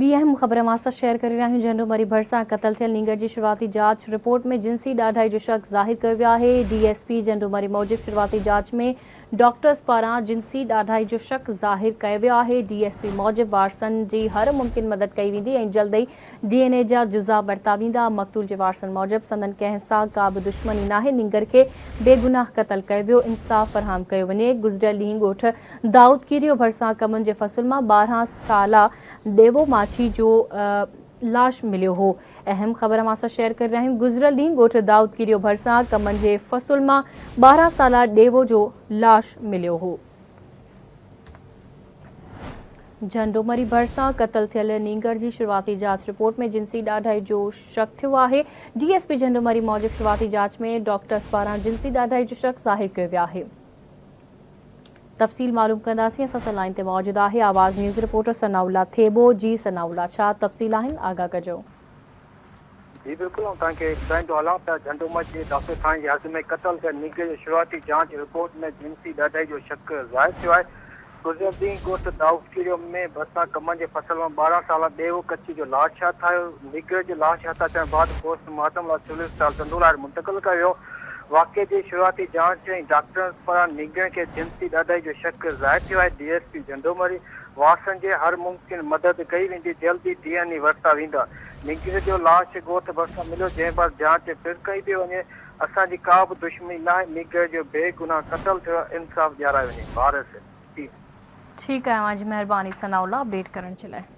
ٻي اهم خبر اوهان سان شيئر ڪري رهيا آهيون جهنڊو مري ڀرسان قتل ٿيل نينگر جي شروعاتي جاچ رپورٽ ۾ جنسي ڏاڍائي جو شڪ ظاهر ڪيو ويو آهي ڊي ايس پي جهنڊو مري موجب شروعاتي جاچ ۾ ڊاڪٽرز پاران جنسي ڏاڍائي جو شڪ ظاهر ڪيو ويو آهي ڊي ايس پي موجب وارثن جي هر ممڪن مدد ڪئي ويندي ۽ جلد ئي ڊي اين اي جا جزا ورتا ويندا مقتول جي وارثن موجب سندن ڪنهن سان ڪا به دشمني ناهي نينگر کي بيگناهه قتل ڪيو ويو انصاف فراهم ڪيو وڃي گذريل ڏينهن ڳوٺ دائود ڪيريو ڀرسان ڪمن جي فصل مان 12 سالا ڏيوو ماڇي جو لاش مليو هو. اهم خبر اوهان سان شيئر ڪري رهيا آهيون گذريل ڏينهن ڳوٺ دائود ڪيريو ڀرسان ڪمن جي فصل مان 12 سالا ڏيوو جو لاش مليو هو. جهنڊو مري ڀرسان قتل ٿيل نينگر جي شروعاتي جاچ رپورٽ ۾ جنسي ڏاڍائي جو شڪ ٿيو آهي. ڊي ايس پي جهنڊو مري موجب شروعاتي جاچ ۾ ڊاڪٽرز پاران جنسي ڏاڍائي جو شڪ ظاهر ڪيو ويو آهي. تفصيل معلوم ڪنداسين اسان سان لائين تي موجود آهي آواز نيوز رپورٽر ثناء الله ٿيٻو جي ثناء الله ڇا تفصيل آهن آگاهه ڪجو. جي بلڪل آئون توهان کي ٻڌائيندو هلان ته جهنڊو مچ جي ڊاڪٽر ٿاڻي جي حد ۾ قتل ٿيل نينگري جو شروعاتي جاچ رپورٽ ۾ جنسي ڏاڍائي جو شڪ ظاهر ٿيو آهي گذريل ڏينهن ڳوٺ دائود ڪيريو ۾ ڀرسان ڪمن جي فصل مان 12 سالا ڏيوو ڪچي جو لاش هٿ آيو نينگري جو لاش هٿ اچڻ بعد پوسٽ مارٽم لاء سول اسپتال ٽنڊولاهر منتقل ڪيو ويو واقعي جي شروعاتي جاچ ۽ ڊاڪٽرن پاران نينگرن کي جنسي ڏاڍائي جو شڪ ظاهر ٿيو آهي، ڊي ايس پي جهنڊو مري وارثن جي هر ممڪن مدد ڪئي ويندي، جلد ئي ڊي اين اي ورتا ويندا. نينگري جو لاش ڳوٺ ڀرسان مليو، جنهن بعد جاچ پڻ ڪئي پئي وڃي، اسان جي ڪا به دشمني ناهي، نينگري جو بي گناهه قتل ٿيو آهي، انصاف ڏيارايو وڃي، وارث. ٺيڪ آهي اوهان جي مهرباني ثناء الله اپڊيٽ ڪرڻ جي لاء.